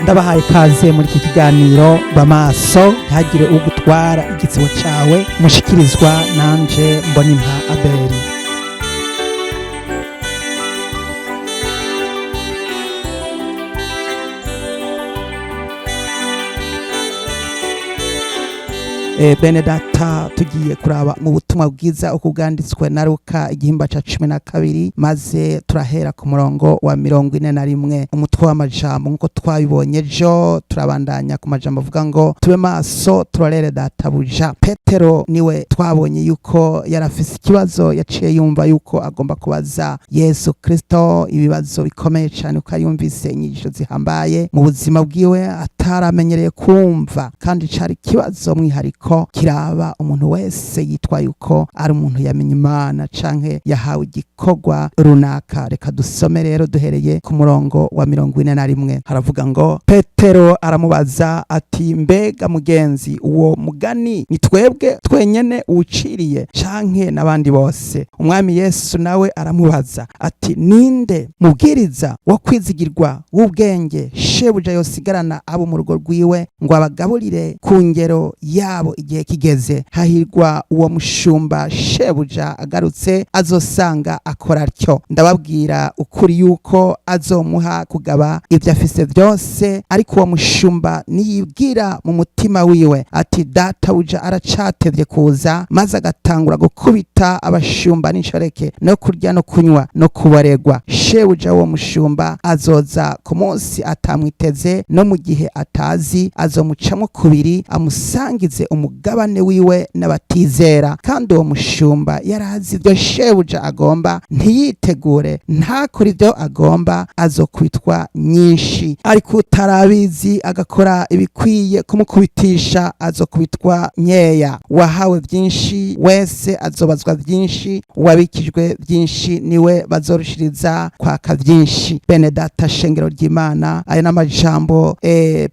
Ndabahaye ikaze muri iki kiganiro Bamaso ntihagire ugutwara igitsibo cawe, mushikirizwa nanje Mbonimpa Abeli. Bene data, tugiye kuraba mu butumwa bwiza uko bwanditswe na Luka igihimba ca 12, maze turahera ku murongo wa 41. Umutwe w'amajambo nk'uko twabibonye ejo, turabandanya ku majambo avuga ngo tube maso turorere databuja. Petero niwe twabonye yuko yarafise ikibazo, yaciye yumva yuko agomba kubaza Yesu Kristo ibibazo bikomeye cane, kuko yumvise inyigisho zihambaye mu buzima bwiwe ataramenyereye kumva, kandi cari ikibazo mwihariko kiraba umuntu wese yitwa yuko ari umuntu yamenye Imana canke yahawe igikorwa runaka. Reka dusome rero duhereye ku murongo wa 41. Haravuga ngo Petero aramubaza ati: "Mbega mugenzi, uwo mugani ni twebwe twenyene uwuciriye canke n'abandi bose?" Umwami Yesu nawe aramubaza ati: "Ninde mubwiriza wo kwizigirwa w'ubwenge shebuja yosigarana abo mu rugo rwiwe ngo abagaburire ku ngero yabo igihe kigeze? Hahirwa uwo mushumba shebuja agarutse azosanga akora atyo. Ndababwira ukuri yuko azomuha kugaba ibyo afise byose. Ariko uwo mushumba niyibwira mu mutima wiwe ati: 'Databuja aracatevye kuza,' maze agatangura gukubita abashumba n'inshoreke, no kurya no kunywa no kuboregwa, shebuja w'uwo mushumba azoza ku munsi atamwiteze no mu gihe atazi, azomucamwo kubiri, amusangize umugabane wiwe n'abatizera. Kandi uwo mushumba yarazi ibyo shebuja agomba, ntiyitegure, ntakore ibyo agomba, azokubitwa nyinshi. Ariko utarabizi agakora ibikwiye kumukubitisha, azokubitwa nkeya. Wahawe byinshi wese azobazwa byinshi, uwabikijwe byinshi niwe bazorushiriza kwaka byinshi." Bene data, shengero ry'Imana, aya n'amajambo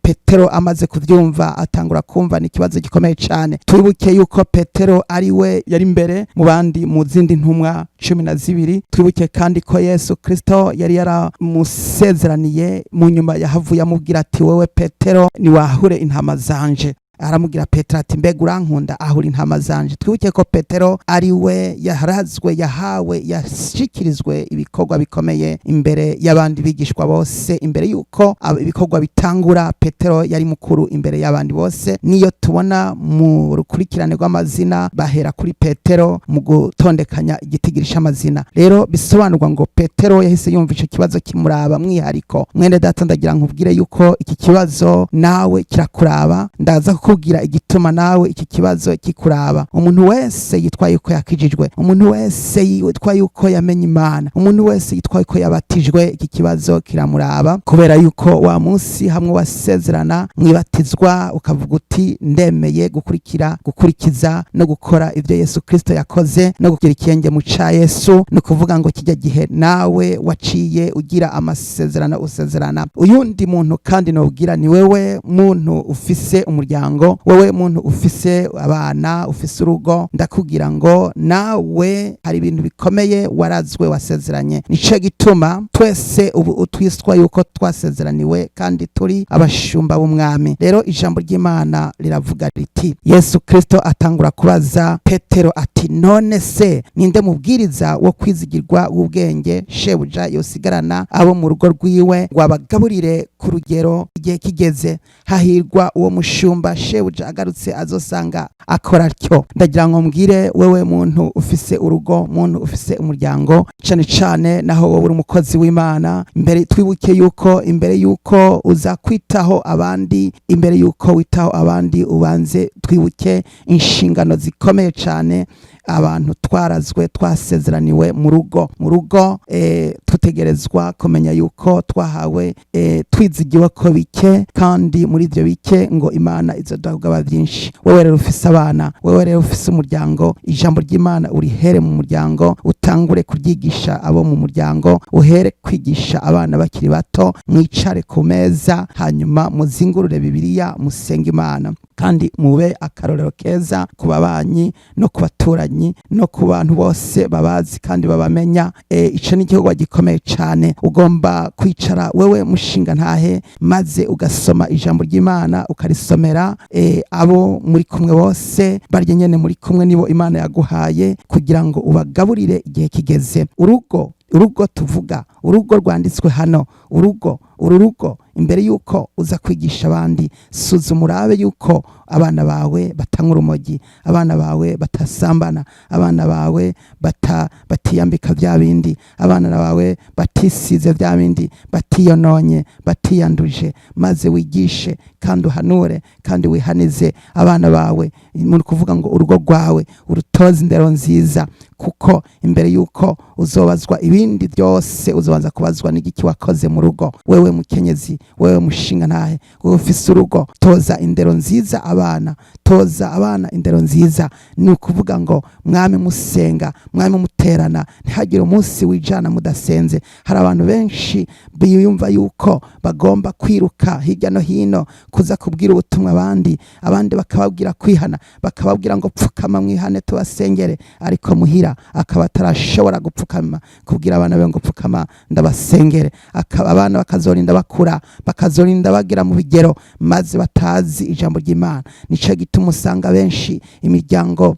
Petero amaze kuvyumva atangura kumva ni ikibazo gikomeye cane. Twibuke yuko Petero ari we yari imbere mu bandi, mu zindi ntumwa 12. Twibuke kandi ko Yesu Kristo yari yaramusezeraniye mu nyuma, yahavuye amubwira ati: "Wewe Petero, niwahure intama zanje." Aramubwira Petero ati: "Mbega urankunda? Ahura intama zanje." Twibuke ko Petero ari we yaharazwe, yahawe, yashikirizwe ibikorwa bikomeye imbere y'abandi bigishwa bose. Imbere y'uko ibikorwa bitangura, Petero yari mukuru imbere y'abandi bose. Niyo tubona mu rukurikirane rw'amazina bahera kuri Petero mu gutondekanya igitigiri c'amazina. Rero bisobanurwa ngo Petero yahise yumva ico kibazo kimuraba mwihariko. Mwene data, ndagira nkubwire yuko iki kibazo nawe kirakuraba. Ndaza kukubwira igituma nawe iki kibazo kikuraba. Umuntu wese yitwa yuko yakijijwe, umuntu wese yitwa yuko yamenye Imana, umuntu wese yitwa yuko yabatijwe, iki kibazo kiramuraba, kubera yuko wa munsi hamwe wasezerana mwibatizwa ukavuga uti: "Ndemeye gukurikira, gukurikiza no gukora ibyo Yesu Kristo yakoze no kugira ikirenge mu ca Yesu," ni ukuvuga ngo kijya gihe nawe waciye ugira amasezerano, usezerana uyundi muntu. Kandi nobwira ni wewe muntu ufise umuryango, wewe muntu ufise abana, ufise urugo, ndakubwira ngo nawe hari ibintu bikomeye warazwe, wasezeranye. Nico gituma twese ubu utwiswa yuko twasezeraniwe kandi turi abashumba b'umwami. Rero ijambo ry'Imana riravuga riti: Yesu Kristo atangura kubaza Petero ati: "None se ninde mubwiriza wo kwizigirwa w'ubwenge shebuja yosigarana abo mu rugo rwiwe ngo abagaburire ku rugero igihe kigeze? Hahirwa uwo mushumba shebuja agarutse azosanga akora atyo." Ndagira ngo mbwire wewe muntu ufise urugo, muntu ufise umuryango, cane cane naho wowe uri umukozi w'Imana, imbere twibuke yuko imbere yuko uza kwitaho abandi, imbere yuko witaho abandi, ubanze twibuke inshingano zikomeye cane abantu twarazwe, twasezeraniwe mu rugo. Mu rugo tutegerezwa kumenya yuko twahawe, twizigiwe ko bike, kandi muri ibyo bike ngo Imana izoduha kugaba byinshi. Wewe rero ufise abana, wewe rero ufise umuryango, ijambo ry'Imana urihere mu muryango, utangure kuryigisha abo mu muryango, uhere kwigisha abana bakiri bato. Mwicare ku meza, hanyuma muzingurure Bibiliya, musenge Imana, kandi mube akarorero keza ku babanyi no ku baturanyi. babanyi no ku bantu bose babazi kandi babamenya. Ico ni igikorwa gikomeye cane. Ugomba kwicara wewe mushinga ntahe, maze ugasoma ijambo ry'Imana, ukarisomera abo muri kumwe bose, barya nyene muri kumwe nibo Imana yaguhaye kugira ngo ubagaburire igihe kigeze. Urugo tuvuga, urugo rwanditswe hano, urugo uru rugo, imbere yuko uza kwigisha abandi, suzuma urabe yuko abana bawe batanywa urumogi, abana bawe batasambana, abana bawe batiyambika bya bindi, abana bawe batisize bya bindi, batiyononye, batiyanduje, maze wigishe kandi uhanure kandi wihanize abana bawe. Ni ukuvuga ngo urugo rwawe urutoze indero nziza, kuko imbere yuko uzobazwa ibindi byose, uzobanza kubazwa n'igiki wakoze mu rugo. Wewe mukenyezi, wewe mushinga ntahe, wewe ufise urugo, toza indero nziza abana, toza abana indero nziza. Ni ukuvuga ngo mwami musenga, mwami muterana, ntihagire umunsi wijana mudasenze. Hari abantu benshi biyumva yuko bagomba kwiruka hirya no hino kuza kubwira ubutumwa abandi, abandi bakababwira kwihana, bakababwira ngo pfukama mwihane tubasengere, ariko muhira akaba atarashobora gupfukama kubwira abana be ngo pfukama ndabasengere. Akaba abana bakazorinda bakura, bakazorinda bagera mu bigero, maze batazi ijambo ry'Imana. Nico gituma usanga benshi imiryango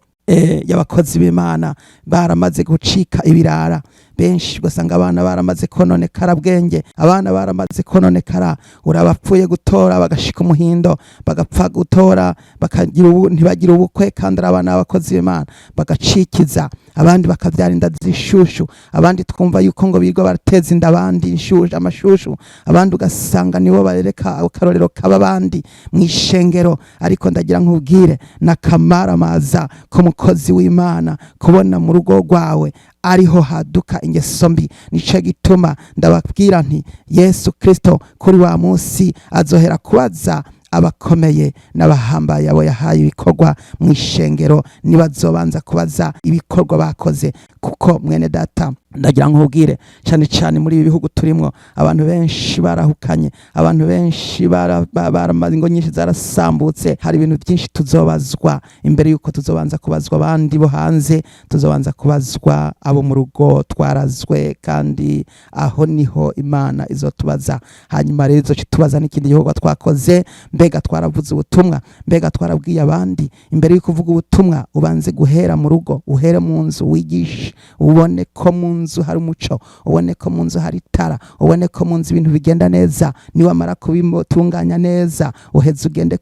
y'abakozi b'Imana baramaze gucika ibirara. Benshi ugasanga abana baramaze kononekara bwenge, abana baramaze kononekara. Urabapfuye gutora bagashika umuhindo, bagapfa gutora bakagira ubu ntibagira ubukwe, kandi ari abana b'abakozi b'Imana, bagacikiza abandi, bakabyara inda z'ishushu. Abandi twumva yuko ngo birirwa barateza inda abandi inshushu, amashushu. Abandi ugasanga nibo barereka akarorero kaba abandi mu ishengero. Ariko ndagira nkubwire, n'akamaramaza k'umukozi w'Imana kubona mu rugo rwawe ariho haduka ingeso mbi. Nico gituma ndababwira nti Yesu Kristo kuri wa munsi azohera kubaza abakomeye n'abahambaye abo yahaye ibikorwa mu ishengero, nibazobanza kubaza ibikorwa bakoze. Kuko mwene data, ndagira nkubwire, cyane cyane muri ibi bihugu turimwo, abantu benshi barahukanye, abantu benshi baramaze, ingo nyinshi zarasambutse. Hari ibintu byinshi tuzobazwa. Imbere yuko tuzobanza kubazwa abandi bo hanze, tuzobanza kubazwa abo mu rugo twarazwe, kandi aho niho Imana izotubaza. Hanyuma rero izoca itubaza n'ikindi gikorwa twakoze. Mbega twaravuze ubutumwa? Mbega twarabwiye abandi? Imbere yo kuvuga ubutumwa, ubanze guhera mu rugo, uhere mu nzu, wigishe, ubone ko mu nzu hari umuco, ubone ko mu nzu hari itara, ubone ko mu nzu ibintu bigenda neza. Niwamara kubitunganya neza, uheze ugende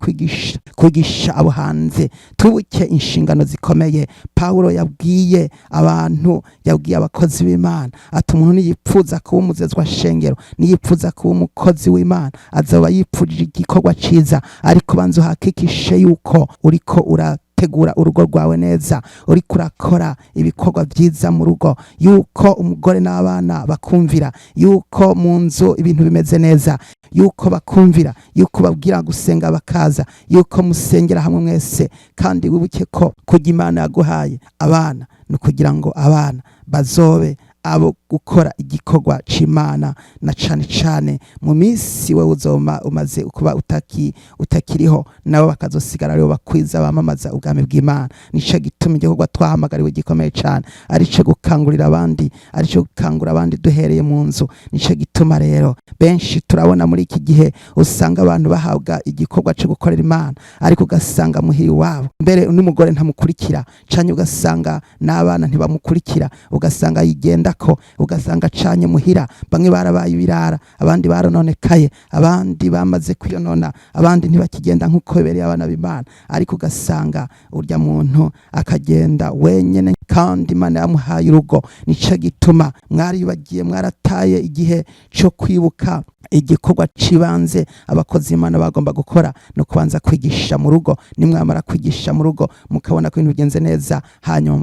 kwigisha abo hanze. Tubuke inshingano zikomeye Pawulo yabwiye abantu, yabwiye abakozi b'Imana, ati umuntu niyipfuza kuba umuzezwa shengero, niyipfuza kuba umukozi w'Imana, azoba yipfujije igikorwa ciza. Ariko banza uhakikishe yuko uriko urategura urugo rwawe neza, uriko urakora ibikorwa byiza mu rugo, yuko umugore n'abana bakumvira, yuko mu nzu ibintu bimeze neza, yuko bakumvira, yuko babwira gusenga bakaza, yuko musengera hamwe mwese. Kandi wibuke ko kujya Imana yaguhaye abana ni ukugira ngo abana bazobe abo gukora igikorwa c'Imana, na cane cane mu minsi wewe uzoma umaze kuba utakiriho, nabo bakazosigara aribo bakwiza bamamaza ubwami bw'Imana. Nico gituma igikorwa twahamagariwe gikomeye cane arico gukangurira abandi, arico gukangura abandi duhereye mu nzu. Nico gituma rero benshi turabona muri iki gihe usanga abantu bahabwa igikorwa co gukorera Imana, ariko ugasanga muhiri iwabo mbere n'umugore ntamukurikira, canke ugasanga n'abana ntibamukurikira, ugasanga yigendako, ugasanga acanye muhira. Bamwe barabaye ibirara, abandi barononekaye, abandi bamaze kwiyonona, abandi ntibakigenda nk'uko bibereye abana b'Imana. Ariko ugasanga urya muntu akagenda wenyene kandi Imana yamuhaye urugo. Nico gituma mwaribagiye, mwarataye igihe cyo kwibuka igikorwa cibanze abakozi Imana bagomba gukora, no kubanza kwigisha mu rugo. Nimwamara kwigisha mu rugo, mukabona ko ibintu bigenze neza, hanyuma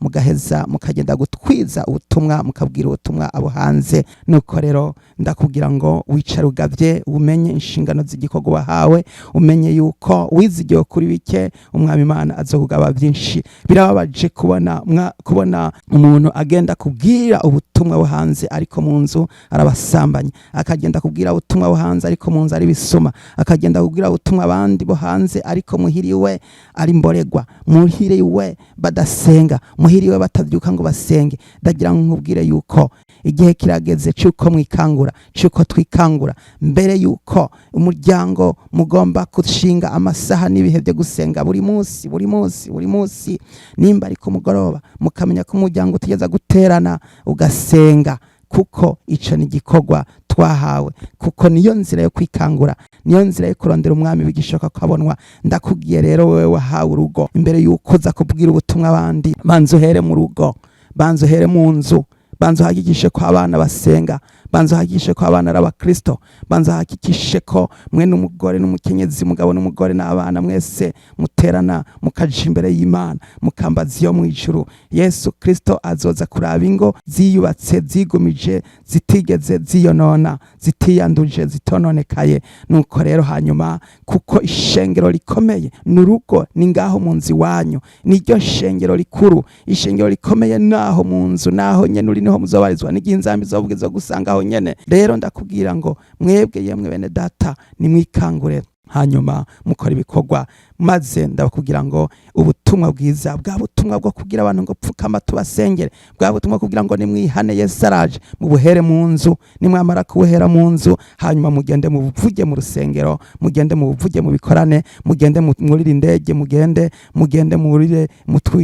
mugaheza mukagenda gutwiza ubutumwa, mukabwira ubutumwa abo hanze. Nuko rero ndakubwira ngo wicare ugavye, umenye inshingano z'igikorwa wahawe, umenye yuko wizigiwe kuri bike, umwami Imana azokugaba byinshi. Birababaje. kubona umuntu agenda kubwira ubutumwa bo hanze ariko mu nzu arabasambanya, akagenda kubwira ubutumwa bo hanze ariko mu nzu ari bisuma, akagenda kubwira ubutumwa abandi bo hanze ariko muhiriwe ari mboregwa, muhiriwe badasenga, muhiriwe batavyuka ngo basenge. Ndagira ngo nkubwire yuko igihe kirageze cy'uko mwikangura, cy'uko twikangura, mbere yuko umuryango mugomba gushinga amasaha n'ibihe byo gusenga buri munsi, buri munsi, buri munsi, nimba ari ku mugoroba, mukamenya ko umuryango utigeza guterana ugasenga, kuko ico ni igikorwa twahawe, kuko niyo nzira yo kwikangura, niyo nzira yo kurondera umwami bigishoka kwabonwa. Ndakubwiye rero, wewe wahawe urugo, imbere yuko uza kubwira ubutumwa abandi, banza uhere mu rugo, banza uhere mu nzu, banza uhakikishe ko abana basenga, banza uhakikishe ko abana ari abakristo, banza uhakikishe ko mwe n'umugore n'umukenyezi, umugabo n'umugore n'abana, mwese muterana mukaja imbere y'Imana, mukambaza iyo mu ijuru. Yesu Kristo azoza kuraba ingo ziyubatse, zigumije, zitigeze ziyonona, zitiyanduje, zitononekaye. Nuko rero hanyuma, kuko ishengero rikomeye ni urugo, ni ngaho mu nzu iwanyu, niryo shengero rikuru. Ishengero rikomeye naho mu nzu, naho nyene uri, niho muzobarizwa n'igihe inzambi izobwiza gusanga aho nyene. Rero ndakubwira ngo mwebwe, yemwe bene data, nimwikangure, hanyuma mukora ibikorwa. Maze ndabakubwira ngo ubutumwa bwiza, bwa butumwa bwo kubwira abantu ngo pfukama tubasengere, bwa butumwa kugira ngo nimwihane Yesu araje, mubuhere mu nzu. Nimwamara kubuhera mu nzu, hanyuma mugende mubuvuge mu rusengero, mugende mubuvuge mu bikorane, mugende mwurire indege, mugende mwurire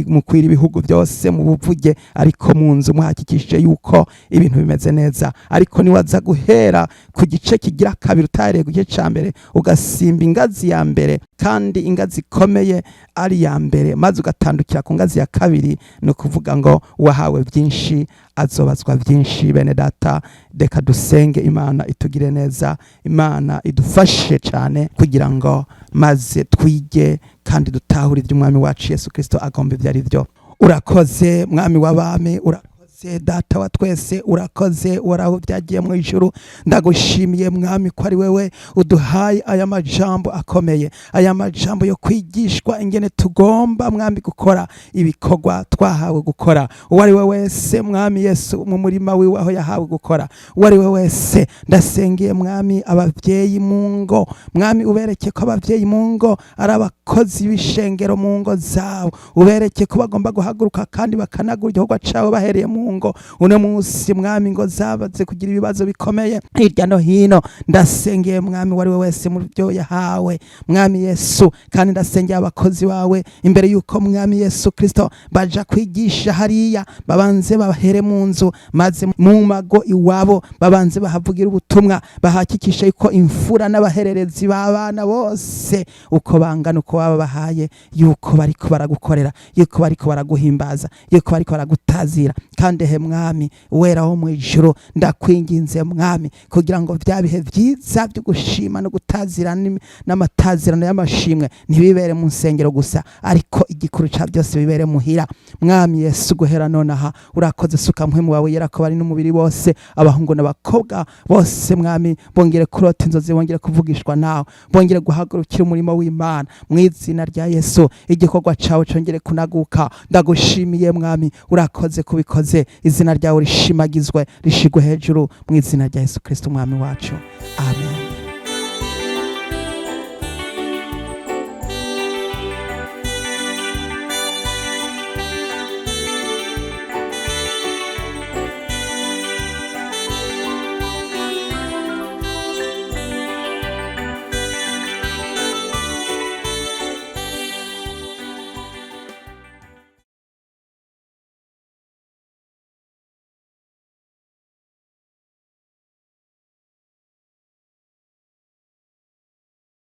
mukwira ibihugu byose mubuvuge, ariko mu nzu muhakikishije yuko ibintu bimeze neza. Ariko niwaza guhera ku gice kigira kabiri utahereye ku gice ca mbere, ugasimba ingazi ya mbere kandi ingazi ikomeye ari iya mbere, maze ugatandukira ku ngazi ya kabiri, ni ukuvuga ngo uwahawe byinshi azobazwa byinshi. Bene data, reka dusenge Imana itugire neza, Imana idufashe cyane kugira ngo maze twige kandi dutahure iby'umwami wacu Yesu Kristo agomba ibyo ari byo. Urakoze Mwami w'abami, urakoze Data wa twese, urakoze Uhoraho byagiye mu ijuru. Ndagushimiye Mwami ko ari wewe uduhaye aya majambo akomeye, aya majambo yo kwigishwa ingene tugomba, Mwami, gukora ibikorwa twahawe gukora. Uwo ari we wese, Mwami Yesu, mu murima wiwe aho yahawe gukora, uwo ari we wese, ndasengeye Mwami abavyeyi mu ngo, Mwami, ubereke ko abavyeyi mu ngo ari abakozi b'ishengero mu ngo zabo, ubereke ko bagomba guhaguruka kandi bakanagura igikorwa cabo bahereye mu ngo. Uno munsi, Mwami, ngo zabaze kugira ibibazo bikomeye hirya no hino. Ndasengeye Mwami uwo ari we wese mu byo yahawe, Mwami Yesu, kandi ndasengeye abakozi bawe, imbere yuko, Mwami Yesu Kristo, baja kwigisha hariya, babanze bahere mu nzu, maze mu mago iwabo babanze bahavugira ubutumwa, bahakikisha yuko imfura n'abahererezi b'abana bose uko bangana, uko baba bahaye, yuko bariko baragukorera, yuko bariko baraguhimbaza, yuko bariko baragutazira. Kandi he Mwami wera wo mu ijuru, ndakwinginze Mwami, kugira ngo bya bihe byiza byo gushima no gutazira n'amatazirano y'amashimwe ntibibere mu nsengero gusa, ariko igikuru ca byose bibere muhira, Mwami Yesu, guhera nonaha. Urakoze. Suka mpwemu wawe yera ko bari n'umubiri bose, abahungu n'abakobwa bose, Mwami, bongere kurota inzozi, bongere kuvugishwa nawe, bongere guhagurukira umurimo w'Imana. Mu izina rya Yesu, igikorwa cawe congere kunaguka. Ndagushimiye Mwami, urakoze kubikoze. Izina ryawe rishimagizwe, rishigwe hejuru, mu izina rya Yesu Kristo umwami wacu, amen.